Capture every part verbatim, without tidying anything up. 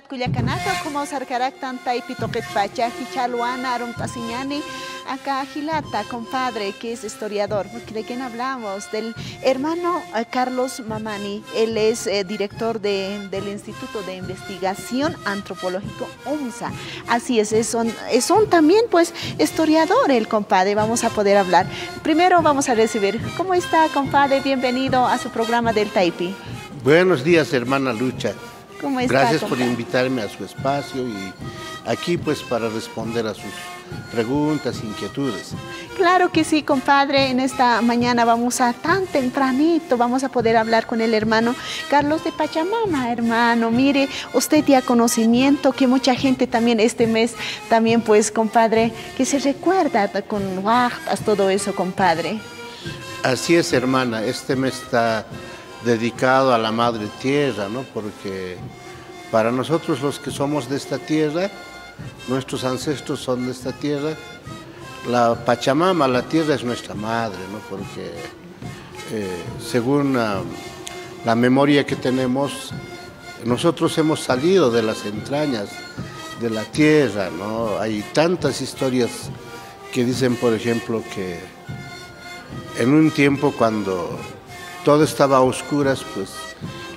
Kullakanaka, ukhamaw sarkaraktan taypi tuqitpacha, jichha alwana arumt'asiñäni aka jilata, compadre, que es historiador, porque de quién hablamos, del hermano, eh, Carlos Mamani, él es, eh, director de, del Instituto de Investigación Antropológico, UMSA. Así es, es un, es un también, pues, historiador el compadre, vamos a poder hablar. Primero vamos a recibir, ¿cómo está, compadre? Bienvenido a su programa del Taipi. Buenos días, hermana Lucha. ¿Cómo está, compadre? Gracias por invitarme a su espacio y aquí, pues, para responder a sus preguntas, inquietudes. Claro que sí, compadre. En esta mañana vamos a, tan tempranito, vamos a poder hablar con el hermano Carlos de Pachamama, hermano. Mire, usted ya conocimiento que mucha gente también este mes, también, pues, compadre, que se recuerda con huaqt'as, todo eso, compadre. Así es, hermana. Este mes está dedicado a la madre tierra, ¿no? Porque para nosotros los que somos de esta tierra, nuestros ancestros son de esta tierra, la Pachamama, la tierra es nuestra madre, ¿no? Porque, eh, según, ah, la memoria que tenemos, nosotros hemos salido de las entrañas de la tierra, ¿no? Hay tantas historias que dicen, por ejemplo, que en un tiempo cuando todo estaba a oscuras, pues,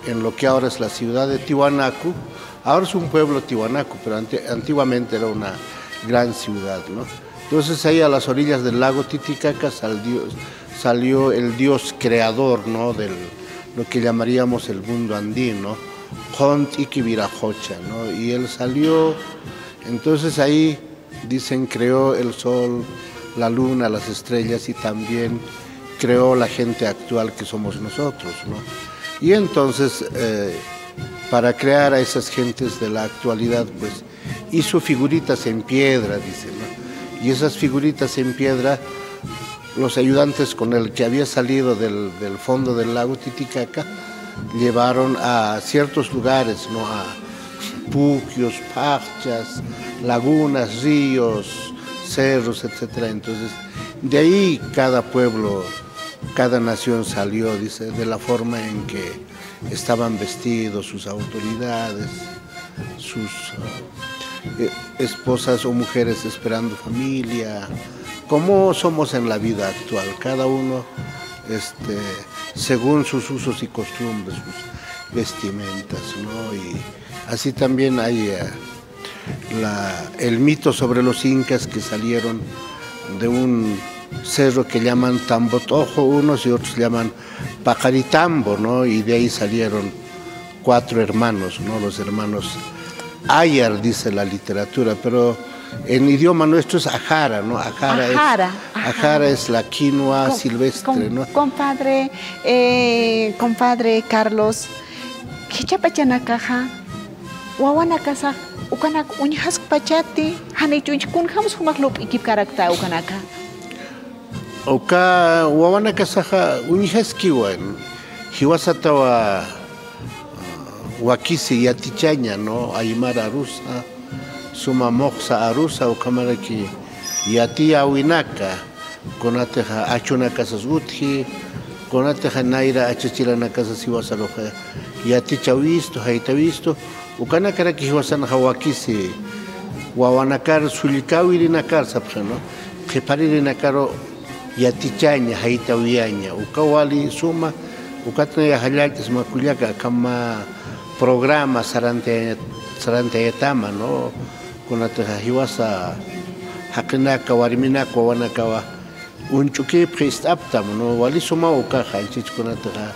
en lo que ahora es la ciudad de Tiwanaku, ahora es un pueblo Tiwanaku, pero ante-, antiguamente era una gran ciudad, ¿no? Entonces ahí a las orillas del lago Titicaca salió, salió el dios creador, ¿no? Del, lo que llamaríamos el mundo andino, Qhunti Viracocha, ¿no? Y él salió, entonces ahí dicen, creó el sol, la luna, las estrellas y también creó la gente actual que somos nosotros, ¿no? Y entonces, eh, para crear a esas gentes de la actualidad, pues, hizo figuritas en piedra, dicen, ¿no? Y esas figuritas en piedra, los ayudantes con el que había salido del, del fondo del lago Titicaca, llevaron a ciertos lugares, ¿no? A pukyus, paqchas, lagunas, ríos, cerros, etcétera. Entonces, de ahí cada pueblo, cada nación salió, dice, de la forma en que estaban vestidos sus autoridades, sus, eh, esposas o mujeres esperando familia, como somos en la vida actual, cada uno, este, según sus usos y costumbres, sus vestimentas, ¿no? Y así también hay, eh, la, el mito sobre los incas que salieron de un cerro que llaman Tambotojo unos y otros llaman Paqaritambo, ¿no? Y de ahí salieron cuatro hermanos, ¿no? Los hermanos Ayar, dice la literatura, pero en idioma nuestro es ajara, ¿no? Ajara es, ajara, ajara, ajara es la quinoa silvestre, com-, ¿no? Compadre, eh, compadre Carlos, jichha pachanakaxa, wawanakasax, ukanak uñjaskpachati, janich uñj-, kunjams jumax lup'ikipkarakta ukanaka. Uka wawanakasaxa uñjaskiwa, jiwasatawa, ah, wakisi yatichaña, ¿no? Aymar arusa, suma muxsa arusa, ukhamaraki yatiyäwinaka, kunatixa achunakasas utji, kunatixa nayra achachilanakasas jiwasaruxa yatichäwistu, jaytäwistu, ukanakarak jiwasanxa wakisi wawanakar sullkäwirinakar sapxi, ¿no? Qhiparirinakaru yatichaña, jaytäwiyaña, uka wali suma, ukat nay jallallt'asma kullaka, akham mä programa sarantaya-, sarantayatama, ¿no? Kunatixa jiwasa jaqinaka, warminaka, wawanakawa uñch'ukipxi ist'aptam, ¿no? Wali sumaw ukaxa, anchhich kunatixa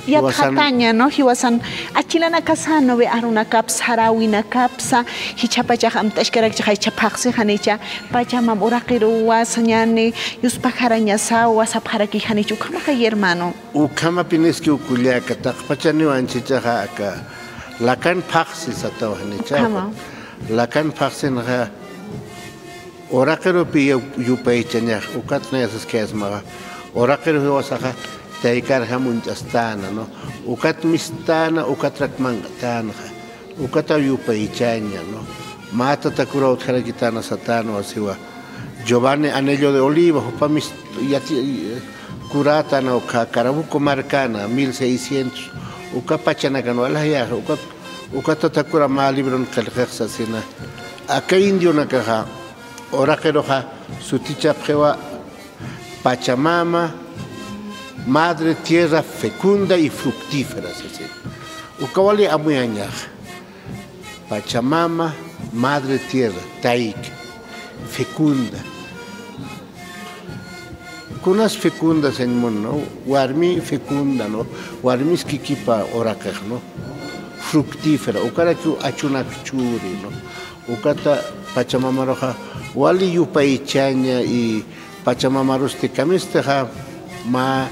jiwasan yatxataña, ¿no? Jiwasan achilanakasa, ¿no ve? Arunakapsa, saräwinakapsa, jichhapachax amt'askarakchix, jichha phaxsi janicha, Pachamam uraqiruwa sañäni, yuspajarañasawa sapxaraki janich, ukhamay, hermano. Ukhamapiniski kullaka, taqpachaniw anchhichaxa aka lakan phaxsi sataw janicha. Ukhama. Lakan phaxsinxa uraqirupi yu-, yupaychañax, ukat nay saskayasmaxa. Uraqiru jiwasaxa taykarjam uñt'astäna, ¿no? Ukat mistt'äna, ukatrak manq'tänxa. Ukataw yupaychaña, ¿no? Mä tatakuraw utjarakitana satänwa siwa. Giovanni Anello de Oliva, jupamis yati-, kurätana uka Carabuco markana, mil seiscientos. Uka pachanakan walaxyaxa, uka Uka Tatakura mä libron qillqix sasina. Aka indionakaxa uraqiruxa sutichapxiwa Pachamama, Madre Tierra fecunda y fructífera, sasina. Uka wali amuyañaxa. Pachamama, Madre Tierra, tayka, fecunda. Kunas fecunda, sañ mun, ¿no? Warmi fecunda, ¿no? Warmis kikipa uraqix, ¿no? Fructífera, ukarakiw achunak churi, ¿no? Ukata Pachamamaruxa wali yupaychaña y Pachamamarusti kamistixa mä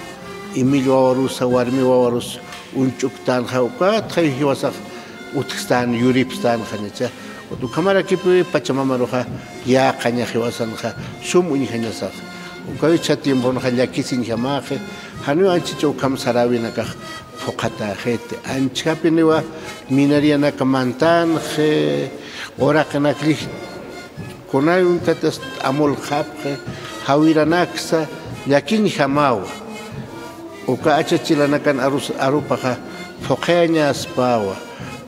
imill wawarusa, warmi wawarus uñch'uktänxa, ukatxa jiwasax utjstän, yuripstänxa, ¿no? Ukhamarakipi Pachamamaruxa yäqaña jiwasanxa, sum uñjañasax. Uka jichha tiemponxa llakisiñjamäxi, janiw anchhich ukham saräwinakax phuqhatäxiti. Anchhapiniwa minarianaka mantänxi, uraqinakllix kunay uñt'atas amulxapxi, jawiranaksa llakiñjamäwa. Uka achachilanakan arus-, arupaxa phuqhayañaspawa.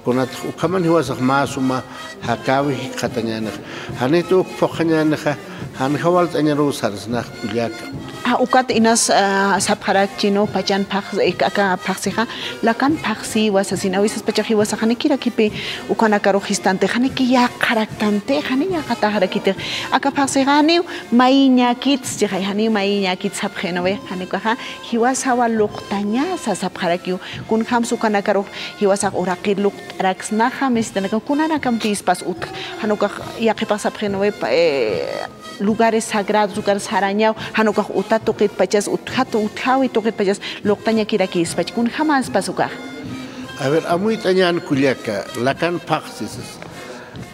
Kunatix ukhaman jiwasax mä suma jakäwi jikxatañänix. Janit uk phuqhañänixa, janjawalt'añaruw sarsnax kullaka. Ah, ukat inas, ah, sapxarakchi, ¿no? Pachan phax-, eh, aka phaxsixa, lakan phaxsiwa sasin, a veces pachax jiwasax janikirakipi ukanakarux jistantix, janiki yäqaraktanti, jani yäqataxarakitix. Aka phaxsixa janiw mayiñäkits, chixay, janiw mayiñäkits sapxi, ¿no ve? Jani ukaxa, jiwasawa luqtañasa sapxarakiw, kunjams ukanakarux jiwasax uraqir luqt'araksnaxa, misitanakan kunanakampispas utj, jan ukax yaqhipax sapxi, ¿no ve? Pa-, eh, lugares sagrados, lugares jarañaw, jan ukax uta tuqitpachas, utjat, utjäwi tuqitpachas, luqtañakirakispach, kunjamäspas ukax. A ver, amuyt'añän kullaka, lakan phaxsi sas.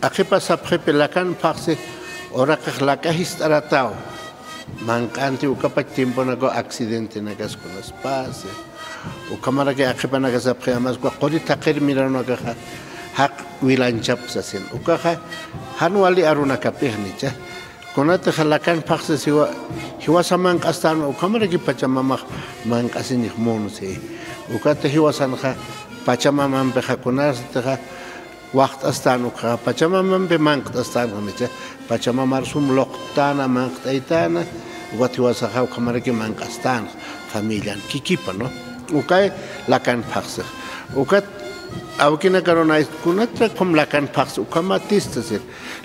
Aqhipa sapxipi lakan phaxsi, uraqix laka jist'aratäw. Manq'anti ukapach tiemponakaw accidentenakas kunas pasi. Ukhamaraki aqhipanaka sapxi, amas uka quri thaqhir miranakaxa jaq wilanchap sasin. Ukaxa jan wali arunakapix, ¿no? Jichha. Kunatix lakan phaxsi jiwa-, jiwasa manq'astän, ukhamaraki Pachamamax manq'asiñix munsi. Ukata jiwasanxa Pachamamampixa kunasatixa waxt'astän, ukaxa Pachamamampi manq't'astän, ¿no? Jichha, Pachamamar sum luqtana, manq't'aytana, ukat jiwasaxa ukhamaraki manq'astän, familian kikipa, ¿no? Ukay lakan phaxsix. Ukat awkinakarunay kunatrak ukham lakan phaxsi, ukhamatis sasir.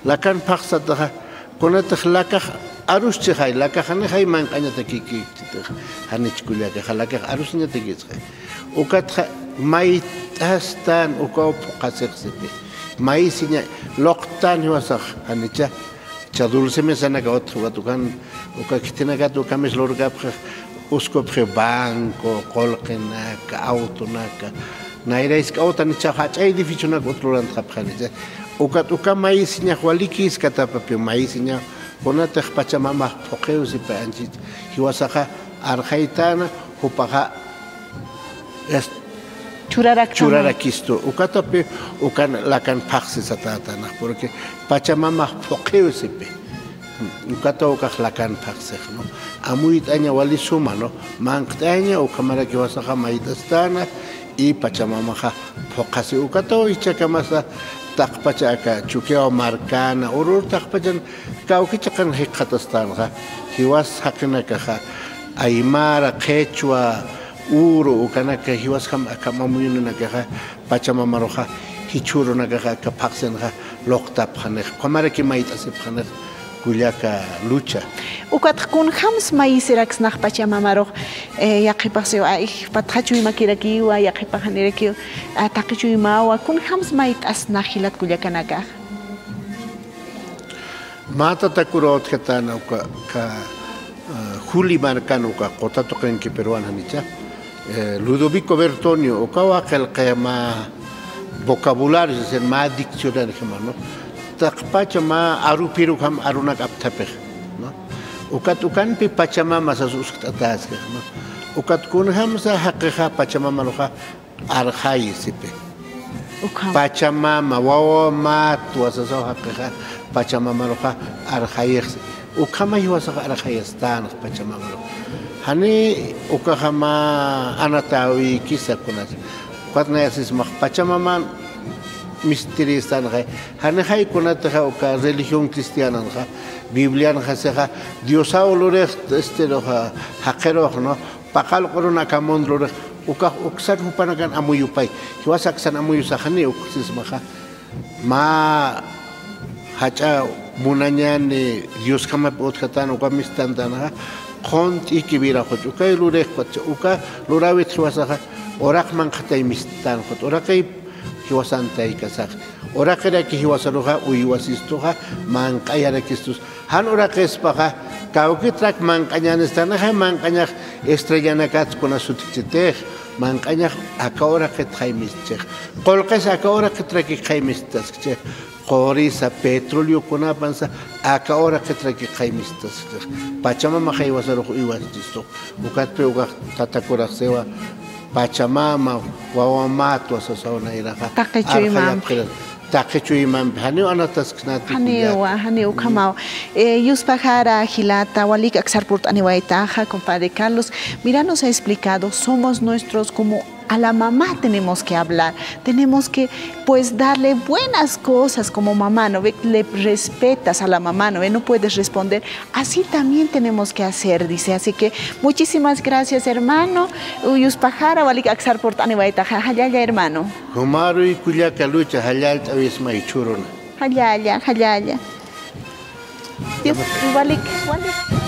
Lakan phaxsataxa, kunatix lakax aruschixay, lakax janixay manq'añatakikïchitix, janich kullakaxa, lakax arusiñatakisxay. Ukatxa mayt'astän ukaw phuqhasix sipi. Mayisiña luqtän jiwasax, janicha, jichha dulce mesanaka utji, ukat ukan, uka khitinakat ukamis lurkapxi, uskupxi banco, qullqinaka, autonaka, nayra jisk'a auto, janicha jach'a edificionaka utj lurantxapxi, janicha. Ukat uka mayisiñax walikïskatapapi, mayisiñax kunatix Pachamamax phuqhiw sipi anchhit jiwasaxa arxaytäna, jupaxa es-, churarakistu. Churarakistu. Ukatapi ukan lakan phaxsi satätänax, porque Pachamamax phuqhiw sipi. Ukata ukax lakan phaxsix, ¿no? Amuyt'aña wali suma, ¿no? Manq't'aña, ukhamaraki jiwasaxa mayt'astäna, y Pachamamaxa phuqhasi. Ukataw jichhakamasa taqpacha aka Chukiyaw markana, urur taqpachan kawki chiqan jikxatastänxa, jiwas jaqinakaxa, aymara, qhichwa, uru, ukanaka, jiwasjam akham amuyunanakaxa, Pachamamaruxa jichhürunakaxa aka phaxsinxa luqtapxanix, ukhamaraki mayt'asipxanix kullaka Lucha. Ukatx kunjams mayisiraksnax Pachamamarux, eh, yaqhipax siwa, ay, patxa chuymakirakiwa, yaqhipax janirakiw, ah, taqi chuymawa, kunjams mayt'asnax jilat kullakanakax. Mä Tatakura utjatäna uka, uka, ah, Juli markan uka quta tuqinkipiruwan janicha. Eh, Ludovico Bertonio, ukawa qillqi mä vocabulario, es decir, mä diccionario jama, ¿no? Taqpacha mä arupirukjam arunak apthapix, ¿no? Ukat ukanpi Pachamama sas uskt'atäskix, ¿no? Ukat kunjamsa jaqixa Pachamamaruxa arxayi sipi. Ukham. Pachamama, wawa mä tuwa sasaw jaqixa Pachamamaruxa arxayixsi. Ukhama jiwasax arxayastänx Pachamamarux. Jani ukaxa mä anatäwikisa kunas. Ukat nayasismax Pachamaman Mistiristanxa, janixay kunatixa uka religión cristiananxa, Biblianxa sixa, Diosaw lurix, este, ruxa, jaqirux, ¿no? Paqallq'urun aka mundo lurix, ukax uksan jupanakan amuyupay, jiwas aksan amuyusax janiw uk sismaxa. Mä jach'a munañäni Diosjamapi utjatän uka mistantanxa, qhun ch'iki viraxuch, ukay lurix, uka luräwit jiwasaxa, uraq manqhatay mistän, uraqay jiwasan taykasax. Uraqiraki jiwasaruxa uywasistuxa, manq'ayarakistus. Jan uraqispaxa, kawkitrak manq'añänistanxa, manq'añax estrellanakats kuna sutkchitix, manq'añax aka uraqitxay mistchix. Qullqis aka uraqitrakikxay misttaskchix. Qurisa, petróleo kunapansa, aka uraqitrakikxay misttaskchix. Pachamamaxay jiwasarux uywaschistu. Ukatpi ukax tatakurax siwa, Pachamama, wawa mätwa sasaw nayraxa. Taqi chuymampi. Arxayapxiras. Taqi chuymampi. Janiw anatasknati. Janiwa, janiw ukhamaw. Eh, yuspaxara jilata, walik aksar purt'aniwaytaxa, compadre Carlos. Mira, nos ha explicado, somos nuestros como a la mamá tenemos que hablar, tenemos que, pues, darle buenas cosas como mamá, ¿no ve? Le respetas a la mamá, ¿no ve? No puedes responder. Así también tenemos que hacer, dice. Así que muchísimas gracias, hermano. Yuspaxara, walik aksar purt'aniwaytaxa, jallalla, hermano. Jumaruy kullaka lucha, jallalla, ch'awismay churuna. Jallalla, jallalla. Dios, walik, walik.